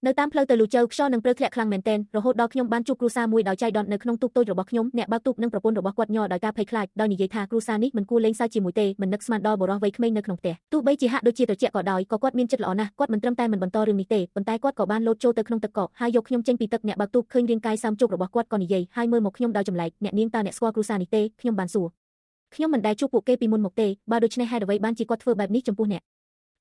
នៅតាមផ្លូវទៅលូជៅខ្យល់និងព្រៅធ្លាក់ខ្លាំងមែនទែនរហូតដល់ខ្ញុំបានជួបគ្រួសារមួយដោយចៃដន្យនៅក្នុងទូកតូចរបស់ខ្ញុំអ្នកបើកទូកនិងប្រពន្ធរបស់គាត់ញ័រដោយការភ័យខ្លាចដោយនិយាយថាគ្រួសារនេះមិនគួរលេងសើចជាមួយទេមិននឹកស្មានដល់បុរសវ័យក្មេងនៅក្នុងផ្ទះទោះបីជាហាក់ដូចជាត្រជាក់ក៏ដោយក៏គាត់មានចិត្តល្អណាស់គាត់មិនត្រឹមតែមិនបន្តរឿងនេះទេប៉ុន្តែគាត់ក៏បានលោតចូលទៅក្នុងទឹកកកហើយយកខ្ញុំចេញពីទឹកអ្នកបើកទូកឃើញរាងកាយសើមជោគរបស់គាត់ក៏និយាយហើយមើលមកខ្ញុំដោយចម្លែកអ្នកនាងតើអ្នកស្គាល់គ្រួសារនេះទេខ្ញុំបានសួរខ្ញុំមិនដែលជួបពួកគេពីមុនមកទេបើដូច្នេះហេតុអ្វីបានជាគាត់ធ្វើបែបនេះចំពោះអ្ន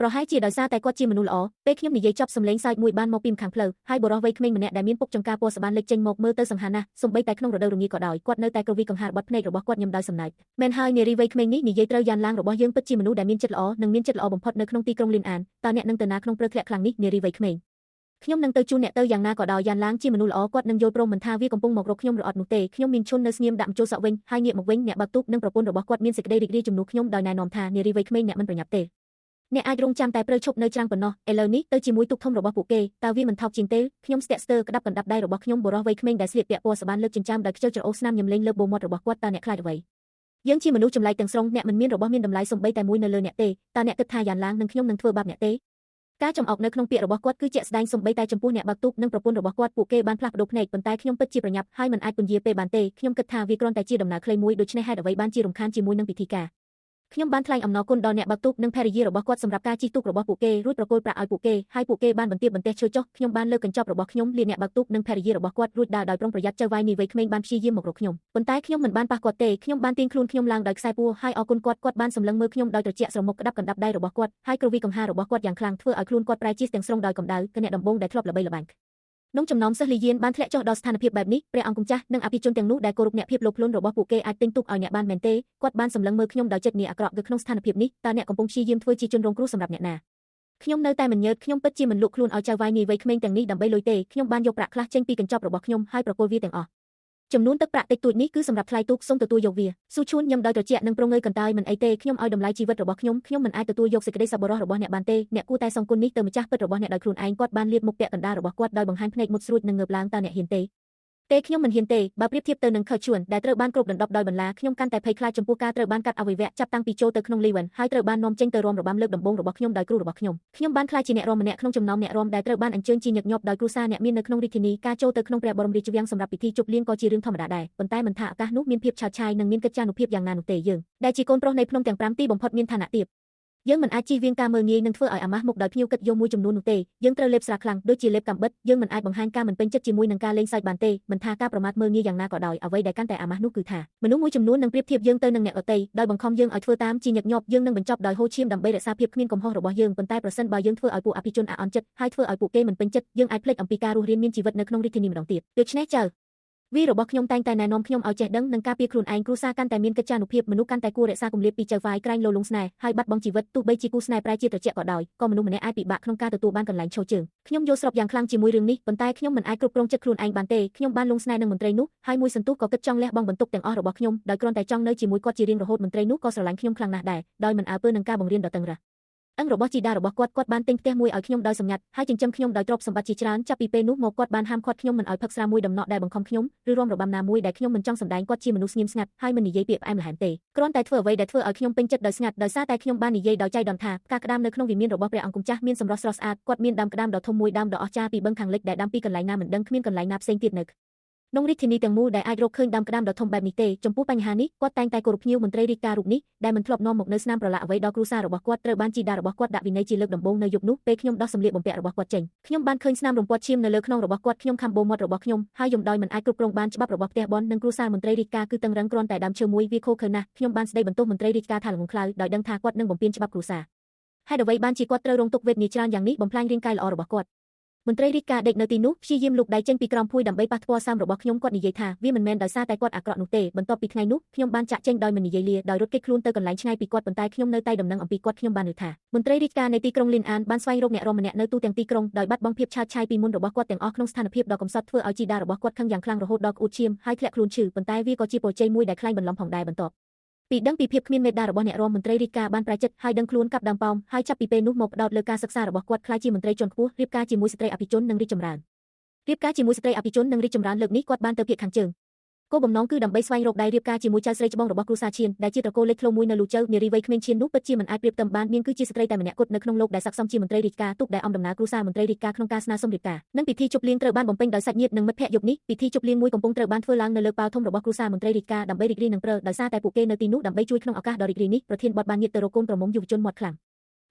កប្រហែលជាដោយសារតែគាត់ជាមនុស្សល្អពេលខ្ញុំនិយាយចប់សំឡេងសើចមួយបានមកពីម្ខាងផ្លូវហើយបុរសវ័យក្មេងម្នាក់ដែលមានពុកចង្ការពណ៌សបានលេចចេញមកមើលទៅសង្ហាណាស់សូម្បីតែក្នុងរដូវរងាក៏ដោយគាត់នៅតែគ្រវីកង្ហារបត់ភ្នែករបស់គាត់ញឹមដោយសំណើចមែនហើយនារីវ័យក្មេងនេះនិយាយត្រូវយ៉ាងឡាងរបស់យើងពិតជាមនុស្សដែលមានចិត្តល្អនិងមានចិត្តល្អបំផុតនៅក្នុងទីក្រុងលីនអានតើអ្នកនឹងទៅណាក្នុងព្រឹកធ្លាក់ខ្លាំងនេះនារីវ័យក្មេងខ្ញុំនឹងទៅជួនអ្នកទៅយ៉ាងណាក៏ដោយយ៉ាងឡាងជាមនុស្សល្អគាត់នឹងយល់ព្រមមិនថាវាកំពុងមករកខ្ញុំឬអត់នោះទេខ្ញុំមានឈុននៅស្ងៀមដាក់ចូលសក់វិញហើយងាកមកវិញអ្នកបើកទូកនិងប្រពន្ធរបស់គាត់មានសេចក្តីរីករាយជំនួសខ្ញុំដោយណែនាំថានារីវ័យក្មេងអ្នកមិនប្រញាប់ទេអ្នកអាចរងចាំតែព្រៅឈប់នៅច្រាំងប៉ុណ្ណោះឥឡូវនេះទៅជាមួយទូកធំរបស់ពួកគេតើវាមិនថោកជាងទេខ្ញុំស្ទាក់ស្ទើរក្តាប់កណ្ដាប់ដៃរបស់ខ្ញុំបុរសវ័យក្មេងដែលស្លៀកពាក់ពណ៌សបានលើកចិញ្ចើមដោយខ្ជិលច្រអូសស្នាមញឹមលេងលើបូមាត់របស់គាត់តើអ្នកខ្លាចអ្វីយើងជាមនុស្សចម្លែកទាំងស្រុងអ្នកមិនមានរបស់មានតម្លៃសូម្បីតែមួយនៅលើអ្នកទេតើអ្នកគិតថាយ៉ាងឡាងនឹងខ្ញុំនឹងធ្វើបាបអ្នកទេការចំអកនៅក្នុងពាក្យរបស់គាត់គឺជាក់ស្ដែងសូម្បីតែចំពោះអ្នកបើកទូកនិងប្រពន្ធរបស់គាត់ពួកគេបានផ្លាស់ប្ដូរភ្នែកប៉ុន្តែខ្ញុំពិតជាប្រញាប់ហើយមិនអាចពន្យាពេលបានទេខ្ញុំគិតថាវាគ្រាន់តែជាដំណើរខ្លីមួយដូច្នេះហេតុអ្វីបានជារំខានជាមួយនឹងពិធីការខ្ញុំបានថ្លែងអំណរគុណដល់អ្នកបើកទូកនិងភរិយារបស់គាត់សម្រាប់ការជិះទូករបស់ពួកគេរួចប្រគល់ប្រាក់ឲ្យពួកគេហើយពួកគេបានបន្ទាបបន្ទះឈើចុះខ្ញុំបានលើកកញ្ចប់របស់ខ្ញុំលាអ្នកបើកទូកនិងភរិយារបស់គាត់រួចដើរដោយប្រុងប្រយ័ត្នចៅហ្វាយនីវ័យក្មេងបានព្យាយាមមករកខ្ញុំប៉ុន្តែខ្ញុំមិនបានប៉ះគាត់ទេខ្ញុំបានទាញខ្លួនខ្ញុំឡើងដោយខ្សែពួរហើយអរគុណគាត់គាត់បានសម្លឹងមើលខ្ញុំដោយត្រជាក់ស្រមុកក្តាប់កណ្ដាប់ដៃរបស់គាត់ហើយគ្រវីកង្ហារបស់គាត់យ៉ាងខ្លាំងធ្វើឲ្យខ្លួនគាត់ប្រែជាទាំងស្រុងដោយកម្ដៅគណៈដំបូងដែលធ្លាប់ល្បីល្បាញក្នុងចំណោមសិស្សលីយានបានធ្លាក់ចុះដល់ស្ថានភាពបែបនេះព្រះអង្គម្ចាស់និងអភិជនទាំងនោះដែលគោរពអ្នកភាពលោភលន់របស់ពួកគេអាចទិញទូកឲ្យអ្នកបានមែនទេគាត់បានសម្លឹងមើលខ្ញុំដោយចិត្តនាអាក្រក់គឺក្នុងស្ថានភាពនេះតើអ្នកកំពុងព្យាយាមធ្វើជាជនរងគ្រោះសម្រាប់អ្នកណាខ្ញុំនៅតែមិនញើតខ្ញុំពិតជាមិនលក់ខ្លួនឲ្យចៅហ្វាយនាយវ័យក្មេងទាំងនេះដើម្បីលុយទេខ្ញុំបានយកប្រាក់ខ្លះចេញពីកញ្ចប់របស់ខ្ញុំហើយប្រគល់វាទាំងអស់ចំនួនទឹកប្រាក់តិចតួចនេះគឺសម្រាប់ថ្លៃទូកសូមទទួលយកវាស៊ូឈួនញឹមដោយត្រជាក់និងប្រងើយកន្តើយមិនអីទេខ្ញុំឲ្យតម្លៃជីវិតរបស់ខ្ញុំខ្ញុំមិនអាចទទួលយកសេចក្តីសប្បុរសរបស់អ្នកបានទេអ្នកគួរតែសងគុណនេះទៅម្ចាស់ពិតរបស់អ្នកដោយខ្លួនឯងគាត់បានលាបមុខពាក់កណ្ដាលរបស់គាត់ដោយបង្ហាញភ្នែកមុតស្រួចនិងងើបឡើងតើអ្នកហ៊ានទេទេខ្ញុំមិនហ៊ានទេបើប្រៀបធៀបទៅនឹងខើជួនដែលត្រូវបានគ្របដណ្ដប់ដោយបន្លាខ្ញុំកាន់តែភ័យខ្លាចចំពោះការត្រូវបានកាត់អវយវៈចាប់តាំងពីចូលទៅក្នុងលីវិនហើយត្រូវបាននាំចេញទៅរំរបាំលើកដំបូងរបស់ខ្ញុំដោយគ្រូរបស់ខ្ញុំខ្ញុំបានក្លាយជាអ្នករំម្នាក់ក្នុងចំណោមអ្នករំដែលត្រូវបានអញ្ជើញជាញឹកញាប់ដោយគ្រួសារអ្នកមាននៅក្នុងរាជធានីការចូលទៅក្នុងព្រះបរមរាជវាំងសម្រាប់ពិធីជប់លៀងក៏ជារឿងធម្មតាដែរប៉ុន្តែមិនថាឱកាសនោះមានភាពឆើតឆាយនិងមានកិត្យានុភាពយ៉ាងណានោះទេយើងដែលជាកូនប្រុសនៃភ្នំទាំង5ទីបំផុតមានឋានៈទាបយើងមិនអាចជៀសវាងការមើលងាយនិងធ្វើឲ្យអាម៉ាស់មុខដោយភ្ញៀវកិត្តិយសមួយចំនួននោះទេយើងត្រូវលេបស្រាខ្លាំងដូចជាលេបកាំបិតយើងមិនអាចបង្ហាញការមិនពេញចិត្តជាមួយនឹងការលេងសើចបានទេមិនថាការប្រមាថមើលងាយយ៉ាងណាក៏ដោយអ្វីដែលកាន់តែអាម៉ាស់នោះគឺថាមនុស្សមួយចំនួននឹងប្រៀបធៀបយើងទៅនឹងអ្នកដទៃដោយបង្ខំយើងឲ្យធ្វើតាមជាញឹកញាប់យើងនឹងបញ្ចប់ដោយហូរឈាមដើម្បីរក្សាភាពគ្មានកំហុសរបស់យើងប៉ុន្តែប្រសិនបើយើងធ្វើឲ្យពួកអភិជនអាក់អន់ចិត្តហើយធ្វើឲ្យពួកគេមិនពេញចិត្តយើងអាចភ្លេចអំពីការរស់រានមានជីវិតនៅក្នុងរាជធានីម្ដងទៀតដូច្នេះចៅវីរបស់ខ្ញុំតែងតែណែនាំខ្ញុំឲ្យចេះដឹងនិងការពារខ្លួនឯងគ្រួសារកាន់តែមានកិត្យានុភាពមនុស្សកាន់តែគួររក្សាគម្លាតពីចៅហ្វាយក្រែងលោលងស្នេហ៍ហើយបាត់បង់ជីវិតទោះបីជាគូស្នេហ៍ប្រែជាត្រជាក់ក៏ដោយក៏មនុស្សម្នាក់អាចពិបាកក្នុងការទទួលបានកន្លែងឈរជើងខ្ញុំយល់ស្របយ៉ាងខ្លាំងជាមួយរឿងនេះប៉ុន្តែខ្ញុំមិនអាចគ្រប់គ្រងចិត្តខ្លួនឯងបានទេខ្ញុំបានលងស្នេហ៍នឹងមន្ត្រីនោះហើយមួយសន្ទុះក៏គិតចង់លះបង់បន្ទុកទាំងអស់របស់ខ្ញុំដោយគ្រាន់តែចង់នៅជាមួយគាត់ជារៀងរហូតមន្ត្រីនោះក៏ស្រឡាញ់ខ្ញុំខ្លាំងណាស់ដែរដោយមិនអើពើនឹងការបង្រៀនដ៏តឹងរ៉ឹងអឹងរបស់ជីតារបស់គាត់គាត់បានទិញផ្ទះមួយឲ្យខ្ញុំដោយសម្ងាត់ហើយចិញ្ចឹមខ្ញុំដោយទ្រព្យសម្បត្តិជាច្រើនចាប់ពីពេលនោះមកគាត់បានហាមឃាត់ខ្ញុំមិនឲ្យផឹកស្រាមួយដំណក់ដែលបង្ខំខ្ញុំឬរំរបាំណាមួយដែលខ្ញុំមិនចង់សម្ដែងគាត់ជាមនុស្សស្ងៀមស្ងាត់ហើយមិននិយាយពាក្យផ្អែមល្ហែមទេគ្រាន់តែធ្វើអ្វីដែលធ្វើឲ្យខ្ញុំពេញចិត្តដោយស្ងាត់ដោយសារតែខ្ញុំបាននិយាយដោយចៃដន្យថាផ្កាក្តាមនៅក្នុងវិមានរបស់ព្រះអង្គម្ចាស់មានសម្រស់ស្រស់ស្អាតគាត់មានដើមក្តាមដ៏ធំមួយដើមដ៏អស្ចារ្យពីបឹងខាងលិចដែលដាំពីកន្លែងណាមិនដឹងគ្មានកន្លែងណាផ្សេងទៀតនៅក្នុងរាជធានីទាំងមូលដែលអាចរកឃើញដើមក្តាមដ៏ធំបែបនេះទេចំពោះបញ្ហានេះគាត់តែងតែគោរពភ្ញៀវមន្ត្រីរាជការរូបនេះដែលមិនធ្លាប់នាំមកនៅស្នាមប្រឡាក់អ្វីដល់គ្រួសាររបស់គាត់ត្រូវបានជីតារបស់គាត់ដាក់វិន័យជាលើកដំបូងនៅយប់នោះពេលខ្ញុំដោះសម្លៀកបំពាក់របស់គាត់ចេញខ្ញុំបានឃើញស្នាមរំពាត់ឈាមនៅលើខ្នងរបស់គាត់ខ្ញុំខំបូមាត់របស់ខ្ញុំហើយយំដោយមិនអាចគ្រប់គ្រងបានច្បាប់របស់ផ្ទះបននិងគ្រួសារមន្ត្រីរាជការគឺតឹងរឹងគ្រាន់តែដើមឈើមួយវាខូខើណាស់ខ្ញុំបានស្ដីបន្ទោសមន្ត្រីរាជការថាល្ងង់ខ្លៅដោយដឹងថាគាត់នឹងបំពានច្បាប់គ្រួសារហេតុអ្វីបានជាគាត់ត្រូវរងទុក្ខវេទនាច្រើនយ៉ាងនេះបំផ្លាញរាងកាយល្អរបស់គាត់មន្ត្រីរាជការដេកនៅទីនោះព្យាយាមលូកដៃចេញពីក្រោមភួយដើម្បីប៉ះថ្ពាល់សាមរបស់ខ្ញុំគាត់និយាយថាវាមិនមែនដោយសារតែគាត់អាក្រក់នោះទេបន្ទាប់ពីថ្ងៃនោះខ្ញុំបានចាក់ចេញដោយមិននិយាយលាដោយរត់គេចខ្លួនទៅកន្លែងឆ្ងាយពីគាត់ប៉ុន្តែខ្ញុំនៅតែដំណឹងអំពីគាត់ខ្ញុំបានឮថាមន្ត្រីរាជការនៃទីក្រុងលីនអានបានស្វែងរកអ្នករម្នាក់នៅទូទាំងទីក្រុងដោយបាត់បង់ភាពឆើតឆាយពីមុនរបស់គាត់ទាំងអស់ក្នុងស្ថានភាពដ៏កំសត់ធ្វើឲ្យជីតារបស់គាត់ខឹងយ៉ាងខ្លាំងរហូតដល់ក្អួតឈាមហើយធ្លាក់ខ្លួនឈឺប៉ុន្តែវាក៏ជាពរជ័យមួយដែលក្លែងបន្លំផងដែរបន្ទាប់ពីដឹងពីភាពគ្មានមេត្តារបស់អ្នករមន្ត្រីរាជការបានប្រចិត្តហើយដឹងខ្លួនកាប់ដើមប៉ោមហើយចាប់ពីពេលនោះមកផ្ដោតលើការសិក្សារបស់គាត់ក្លាយជាមន្ត្រីជាន់ខ្ពស់រៀបការជាមួយស្ត្រីអភិជននិងរីកចម្រើនរៀបការជាមួយស្ត្រីអភិជននិងរីកចម្រើនលើកនេះគាត់បានទៅភាគខាងជើង គោលបំណងគឺដើម្បីស្វែងរកដៃរៀបការជាមួយចៅស្រីច្បងរបស់គ្រួសារឈៀនដែលជាត្រកូលលេចធ្លោមួយនៅលូជៅនារីវ័យក្មេងឈៀននោះពិតជាមិនអាចប្រៀបផ្ទឹមបាននាងគឺជាស្ត្រីតែម្នាក់គត់នៅក្នុងលោកដែលស័ក្តិសមជាមន្ត្រីរាជការទូកដែលអំដំណើរគ្រួសារមន្ត្រីរាជការក្នុងការស្នើសុំរៀបការនិងពិធីជប់លៀងត្រូវបានបំពេញដោយសាច់ញាតិនិងមិត្តភ័ក្តិយប់នេះពិធីជប់លៀងមួយកំពុងត្រូវបានធ្វើឡើងនៅលើប៉ាល់ធំរបស់គ្រួសារមន្ត្រីរាជការដើម្បីរីករាយនឹងព្រើដោយសារតែពួកគេនៅទីនោះដើម្បីជួយក្នុងឱកាសដ៏រីករាយនេះប្រធានបទបានងាកទៅរកកូនក្រមុំយុវជនមាត់ខ្លាំ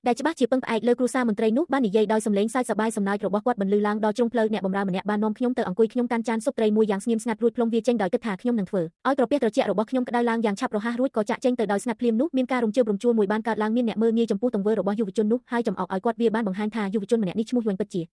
ងដែលច្បាស់ជាពឹងផ្អែកលើគ្រួសារមន្ត្រីនោះបាននិយាយដោយសំឡេងសើចសប្បាយសំណើចរបស់គាត់បន្លឺឡើងដល់ជ្រុងផ្លូវអ្នកបម្រើម្នាក់បាននាំខ្ញុំទៅអង្គុយខ្ញុំកាន់ចានស៊ុបត្រីមួយយ៉ាងស្ងៀមស្ងាត់រួចផ្លុំវាចេញដោយគិតថាខ្ញុំនឹងធ្វើឲ្យក្រពះត្រជាក់របស់ខ្ញុំក្តៅឡើងយ៉ាងឆាប់រហ័សរួចក៏ចាក់ចេញទៅដោយស្ងាត់ភ្លាមនោះមានការរំជើបរំជួលមួយបានកើតឡើងមានអ្នកមើលងាយចំពោះទង្វើរបស់យុវជននោះហើយចំអកឲ្យគាត់វាបានបង្ហាញថាយុវជនម្នាក់នេះឈ្មោះយួនពិតជា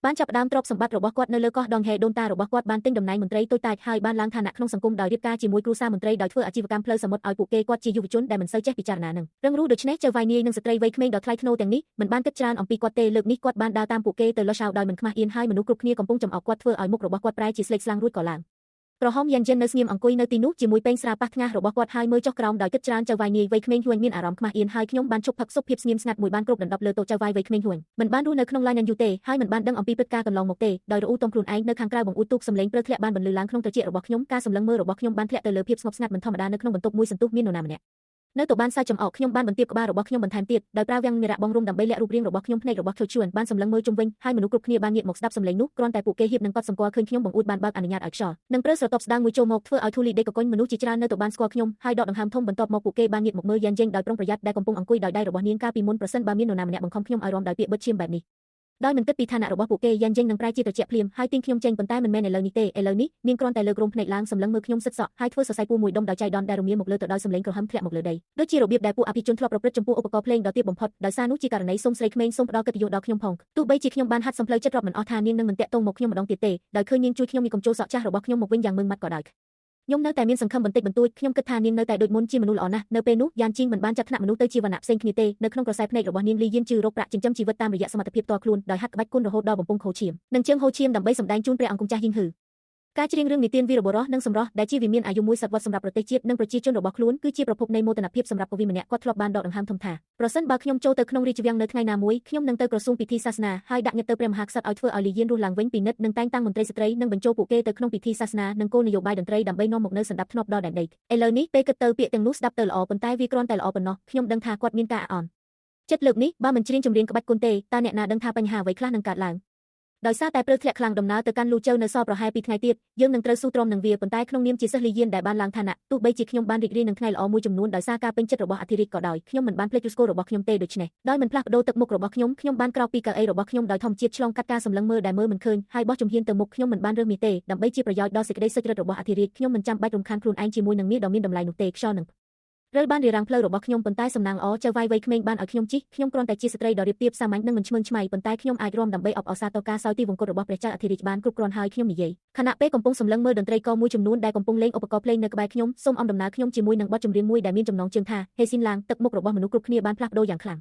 បានចាប់ផ្ដើមទ្រព្យសម្បត្តិរបស់គាត់នៅលើកោះដងហេដូនតារបស់គាត់បានទិញតំណែងមន្ត្រីតូចតាចហើយបានឡើងឋានៈក្នុងសង្គមដោយរៀបការជាមួយគ្រួសារមន្ត្រីដោយធ្វើអាជីវកម្មផ្លូវសមុទ្រឲ្យពួកគេគាត់ជាយុវជនដែលមិនសូវចេះពិចារណានឹងរឹងរូសដូច្នេះចៅវាយនាយនិងស្ត្រីវ័យក្មេងដ៏ថ្លៃថ្នូរទាំងនេះមិនបានគិតច្រើនអំពីគាត់ទេលើកនេះគាត់បានដើរតាមពួកគេទៅលឆៅដោយមិនខ្មាស់អៀនហើយមនុស្សគ្រប់គ្នាកំពុងចំអកគាត់ធ្វើឲ្យមុខរបស់គាត់ប្រែជាស្លេកស្លាំងរួចក៏ឡើងក្រហមយ៉ាងយិននៅស្ងៀមអង្គុយនៅទីនោះជាមួយពេងស្រាប៉ះថ្ងាសរបស់គាត់ហើយមើលចុះក្រោមដោយគិតច្រើនចៅវាយនាយវ័យក្មេងហួញមានអារម្មណ៍ខ្មាស់អៀនហើយខ្ញុំបានជប់ផឹកសុខភាពស្ងៀមស្ងាត់មួយបានគ្រប់ដណ្ដប់លើតូចៅវាយវ័យក្មេងហួញមិនបានរស់នៅក្នុងឡានយ៉ាងយូរទេហើយមិនបានដឹងអំពីព្រឹត្តិការណ៍កន្លងមកទេដោយរអ៊ូទំខ្លួនឯងនៅខាងក្រៅបង្អួចទូកសំឡេងព្រើធ្លាក់បានបន្លឺឡើងក្នុងត្រចៀករបស់ខ្ញុំការសម្លឹងមើលរបស់ខ្ញុំបានធ្លាក់ទៅលើភាពស្ងប់ស្ងាត់មិនធម្មតានៅក្នុងបន្ទប់មួយសន្ទុះមាននរណាម្នាក់នៅទៅបានសាច់ចំអកខ្ញុំបានបន្ទាបក្បាលរបស់ខ្ញុំបន្ថែមទៀតដោយប្រើវាំងនិរៈបងរុំដើម្បីលាក់រូបរាងរបស់ខ្ញុំភ្នែករបស់ខៀវជួនបានសម្លឹងមើលជុំវិញហើយមនុស្សគ្រប់គ្នាបានងាកមកស្ដាប់សំឡេងនោះគ្រាន់តែពួកគេហៀបនឹងកត់សម្គាល់ឃើញខ្ញុំបង្អួចបានបើកអនុញ្ញាតឲ្យខ្យល់និងព្រើស្រទាប់ស្ដាងមួយចូលមកធ្វើឲ្យធូលីដេកកកុញមនុស្សជាច្រើននៅទៅបានស្គាល់ខ្ញុំហើយដកដង្ហើមធំបន្ទាប់មកពួកគេបានងាកមកមើលយ៉ាងយេងដោយប្រុងប្រយ័ត្នដែលកំពុងអង្គុយដោយដៃរបស់នាងកាលពីមុនប្រសិនបើមាននរណាម្នាក់បង្ខំខ្ញុំឲ្យរាំដោយពាក្យបិទឈាមបែបនេះដោយមិនគិតពីឋានៈរបស់ពួកគេយ៉ាងយេងនឹងប្រែជាត្រជាក់ភ្លាមហើយទាញខ្ញុំចេញប៉ុន្តែមិនមែនឥឡូវនេះទេឥឡូវនេះនាងគ្រាន់តែលើករោមភ្នែកឡើងសម្លឹងមើលខ្ញុំសិតសក់ហើយធ្វើសរសៃពូមួយដុំដោយចៃដន្យដែលរមៀលមកលើទៅដោយសំឡេងក្រហមធ្លាក់មកលើដីដូចជារបៀបដែលពួកអភិជនធ្លាប់ប្រព្រឹត្តចំពោះឧបករណ៍ភ្លេងដ៏ទាបបំផុតដោយសារនោះជាករណីសូមស្រីក្មេងសូមផ្ដល់កិត្តិយសដល់ខ្ញុំផងទោះបីជាខ្ញុំបានហាត់សំផ្លូវចិត្តរាប់មិនអស់ថានាងនឹងមិនតាក់ទងមកខ្ញុំម្ដងទៀតទេដោយឃើញនាងជួយខ្ញុំមីកំចូលសក់ចាស់របស់ខ្ញុំមកវិញយ៉ាងម៉ឺងម៉ាត់ក៏ដោយខ្ញុំនៅតែមានសង្ឃឹមបន្តិចបន្តួចខ្ញុំគិតថានាងនៅតែដូចមុនជាមនុស្សល្អណាស់នៅពេលនោះយ៉ានជីងមិនបានចាត់ថ្នាក់មនុស្សទៅជាវណ្ណៈផ្សេងគ្នាទេនៅក្នុងក្រសែភ្នែករបស់នាងលីយានជឺរកប្រាក់ចិញ្ចឹមជីវិតតាមរយៈសមត្ថភាពផ្ទាល់ខ្លួនដោយហាត់ក្បាច់គុណរហូតដល់បំពង់ខូឈាមនិងជើងហូរឈាមដើម្បីសម្ដែងជូនព្រះអង្គម្ចាស់យីងហឺការច្រៀងរឿងនិទានវីរបុរសនិងសម្រស់ដែលជាវិមានអាយុមួយសតវត្សសម្រាប់ប្រទេសជាតិនិងប្រជាជនរបស់ខ្លួនគឺជាប្រភពនៃមោទនភាពសម្រាប់កវីម្នាក់គាត់ធ្លាប់បានដកដង្ហើមធំថាប្រសិនបើខ្ញុំចូលទៅក្នុងរាជវាំងនៅថ្ងៃណាមួយខ្ញុំនឹងទៅក្រសួងពិធីសាសនាហើយដាក់ញត្តិទៅព្រះមហាក្សត្រឲ្យធ្វើឲ្យលីយានរស់ឡើងវិញពិនិត្យនិងតែងតាំងមន្ត្រីស្ត្រីនិងបញ្ចូលពួកគេទៅក្នុងពិធីសាសនានិងគោលនយោបាយតន្ត្រីដើម្បីនាំមកនូវសន្តិភាពដល់ដែនដីឥឡូវនេះពេលគិតទៅពាក្យទាំងនោះស្ដាប់ទៅល្អប៉ុន្តែវាគ្រាន់តែល្អប៉ុណ្ណោះខ្ញុំដឹងថាគាត់មានការអន់ចិត្តលើកនេះបើមិនច្រៀងចម្រៀងក្បាច់គុណទេតើអ្នកណាដឹងថាបញ្ហាអ្វីខ្លះនឹងកើតឡើងដោយសារតែព្រើធ្លាក់ខ្លាំងដំណើរទៅកាន់លូជៅនៅសល់ប្រហែល2ថ្ងៃទៀតយើងនឹងត្រូវស៊ូទ្រាំនឹងវាប៉ុន្តែក្នុងនាមជាសិស្សលីយានដែលបានឡើងឋានៈទោះបីជាខ្ញុំបានរីករាយនឹងថ្ងៃល្អមួយចំនួនដោយសារការពេញចិត្តរបស់អធិរាជក៏ដោយខ្ញុំមិនបានភ្លេចឫសគល់របស់ខ្ញុំទេដូច្នេះដោយមិនផ្លាស់ប្ដូរទឹកមុខរបស់ខ្ញុំខ្ញុំបានក្រោកពីកៅអីរបស់ខ្ញុំដោយធម្មជាតិឆ្លងកាត់ការសម្លឹងមើលដែលមើលមិនឃើញហើយបោះជំហានទៅមុខខ្ញុំមិនបានរើសមាសទេដើម្បីជាប្រយោជន៍ដល់សេចក្តីសុចរិតរបស់អធិរាជខ្ញុំមិនចាំបាច់រំខានខ្លួនឯងជាមួយនឹងមាសដ៏មានតម្លៃនោះទេខ្យល់នឹងរើបានរារាំងផ្លូវរបស់ខ្ញុំប៉ុន្តែសំណាងល្អចៅវាយវ័យក្មេងបានឲ្យខ្ញុំជិះខ្ញុំគ្រាន់តែជាស្ត្រីដ៏រាបទាបសាមញ្ញនិងមិនឆ្មើងឆ្មៃប៉ុន្តែខ្ញុំអាចរាំដើម្បីអបអរសាទរការសោយទីវង្គតរបស់ព្រះចៅអធិរាជបានគ្រប់គ្រាន់ហើយខ្ញុំនិយាយខណៈពេលកំពុងសម្លឹងមើលតន្ត្រីករមួយចំនួនដែលកំពុងលេងឧបករណ៍ភ្លេងនៅក្បែរខ្ញុំសូមអមដំណើរខ្ញុំជាមួយនឹងបទចម្រៀងមួយដែលមានចំណងជើងថាហេស៊ីនឡាងទឹកមុខរបស់មនុស្សគ្រប់គ្នាបានផ្លាស់ប្ដូរយ៉ាងខ្លាំង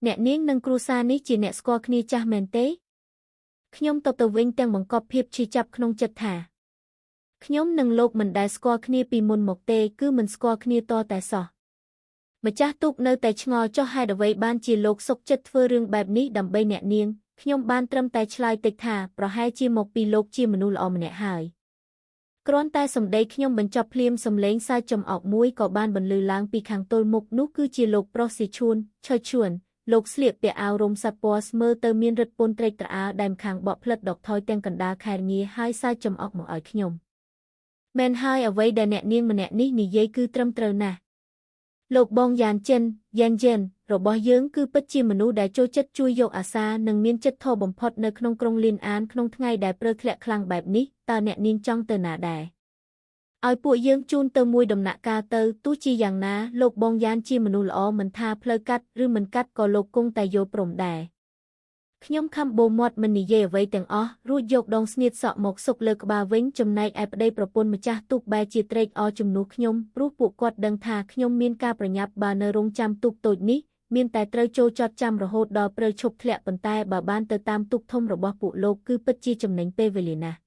អ្នកនាងនិងគ្រួសារនេះជាអ្នកស្គាល់គ្នាចាស់មែនទេខ្ញុំតបទៅវិញទាំងបង្កប់ភាពឈឺចាប់ក្នុងចិត្តថាខ្ញុំនិងលោកមិនដែលស្គាល់គ្នាពីមុនមកទេគឺមិនស្គាល់គ្នាតតែសោះម្ចាស់ទូកនៅតែឆ្ងល់ចុះហេតុអ្វីបានជាលោកសុកចិត្តធ្វើរឿងបែបនេះដើម្បីអ្នកនាងខ្ញុំបានត្រឹមតែឆ្លើយតិចថាប្រហែលជាមកពីលោកជាមនុស្សល្អម្នាក់ហើយគ្រាន់តែសម្ដីខ្ញុំបញ្ចប់ភ្លាមសំឡេងសើចចំអកមួយក៏បានបន្លឺឡើងពីខាងទល់មុខនោះគឺជាលោកប្រុសស៊ីឈួនឆើឈួនលោកស្លៀកពាក់អាវរោមសត្វពណ៌ស្មើទៅមានរឹតពន្ធត្រេកត្រអាលដែលខាងបកផ្លិតដកថយទាំងកណ្ដាលខែងាហើយសើចចំអកមកឲ្យខ្ញុំមែនហើយអ្វីដែលអ្នកនាងម្នាក់នេះនិយាយគឺត្រឹមត្រូវណាស់លោកបងយ៉ានចិនយ៉ានចិនរបស់យើងគឺពិតជាមនុស្សដែលចូលចិត្តជួយយកអាសានិងមានចិត្តធម៌បំផុតនៅក្នុងក្រុងលៀនអានក្នុងថ្ងៃដែលព្រើធ្លាក់ខ្លាំងបែបនេះតើអ្នកនាងចង់ទៅណាដែរឲ្យពួកយើងជូនទៅមួយដំណាក់កាលទៅទោះជាយ៉ាងណាលោកបងយ៉ានជាមនុស្សល្អមិនថាផ្លូវកាត់ឬមិនកាត់ក៏លោកគង់តែយល់ព្រមដែរខ្ញុំខំបូមាត់មិននិយាយអ្វីទាំងអស់រួចយកដងស្នៀតសក់មកសុកលើក្បាលវិញចំណែកឯប្តីប្រពន្ធម្ចាស់ទូកបែរជាត្រេកអរជំនួសខ្ញុំព្រោះពួកគាត់ដឹងថាខ្ញុំមានការប្រញាប់បើនៅរងចាំទូកតូចនេះមានតែត្រូវចូលចតចាំរហូតដល់ព្រើឈប់ធ្លាក់ប៉ុន្តែបើបានទៅតាមទូកធំរបស់ពួកលោកគឺពិតជាចំណេញពេលវេលាណាស់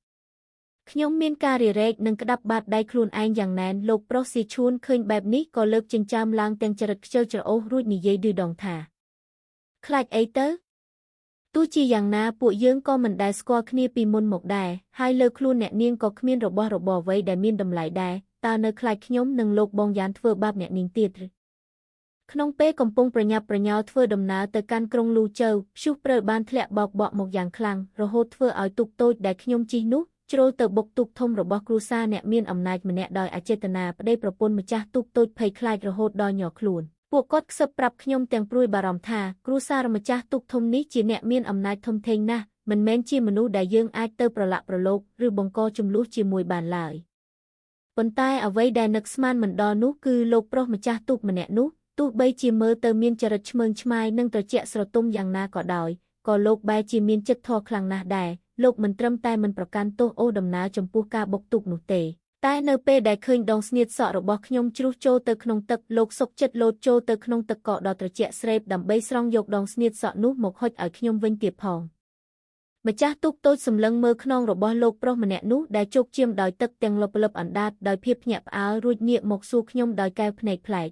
ខ្ញុំមានការរារែកនិងក្តាប់បាតដៃខ្លួនឯងយ៉ាងណែនលោកប្រុសស៊ីឈួនឃើញបែបនេះក៏លើកចិញ្ចើមឡើងទាំងចរិតខ្ជិលច្រអូសរួចនិយាយឌឺដងថាខ្លាចអីទៅទោះជាយ៉ាងណាពួកយើងក៏មិនដែលស្គាល់គ្នាពីមុនមកដែរហើយលើខ្លួនអ្នកនាងក៏គ្មានរបស់របរអ្វីដែលមានតម្លៃដែរតើនៅខ្លាចខ្ញុំនិងលោកបងយ៉ានធ្វើបាបអ្នកនាងទៀតឬក្នុងពេលកំពុងប្រញាប់ប្រញាល់ធ្វើដំណើរទៅកាន់ក្រុងលូជើព្យុះព្រើបានធ្លាក់បោកបក់មកយ៉ាងខ្លាំងរហូតធ្វើឲ្យទូកតូចដែលខ្ញុំជិះនោះជ្រុលទៅបុកទូកធំរបស់គ្រួសារអ្នកមានអំណាចម្នាក់ដោយអចេតនាប្តីប្រពន្ធម្ចាស់ទូកតូចភ័យខ្លាចរហូតដល់ញ័រខ្លួនពួកគាត់ខ្សឹបប្រាប់ខ្ញុំទាំងព្រួយបារម្ភថាគ្រួសារម្ចាស់ទូកធំនេះជាអ្នកមានអំណាចធំធេងណាស់មិនមែនជាមនុស្សដែលយើងអាចទៅប្រឡាក់ប្រឡូកឬបង្កជម្លោះជាមួយបានឡើយប៉ុន្តែអ្វីដែលនឹកស្មានមិនដល់នោះគឺលោកប្រុសម្ចាស់ទូកម្នាក់នោះទោះបីជាមើលទៅមានចរិតឆ្មើងឆ្មៃនិងត្រជាក់ស្រទុំយ៉ាងណាក៏ដោយក៏លោកបែរជាមានចិត្តធម៌ខ្លាំងណាស់ដែរលោកមិនត្រឹមតែមិនប្រកាន់ទោសអូសដំណើរចំពោះការបុកទូកនោះទេតែនៅពេលដែលឃើញដងស្នៀតសក់របស់ខ្ញុំជ្រុះចូលទៅក្នុងទឹកលោកសុកចិត្តលោតចូលទៅក្នុងទឹកកកដ៏ត្រជាក់ស្រេបដើម្បីស្រង់យកដងស្នៀតសក់នោះមកហុចឲ្យខ្ញុំវិញទៀតផងម្ចាស់ទូកតូចសម្លឹងមើលខ្នងរបស់លោកប្រុសម្នាក់នោះដែលជោគជាមដោយទឹកទាំងលបលឹបអណ្ដាតដោយភាពភ្ញាក់ផ្អើលរួចងាកមកសួរខ្ញុំដោយកែវភ្នែកប្លែក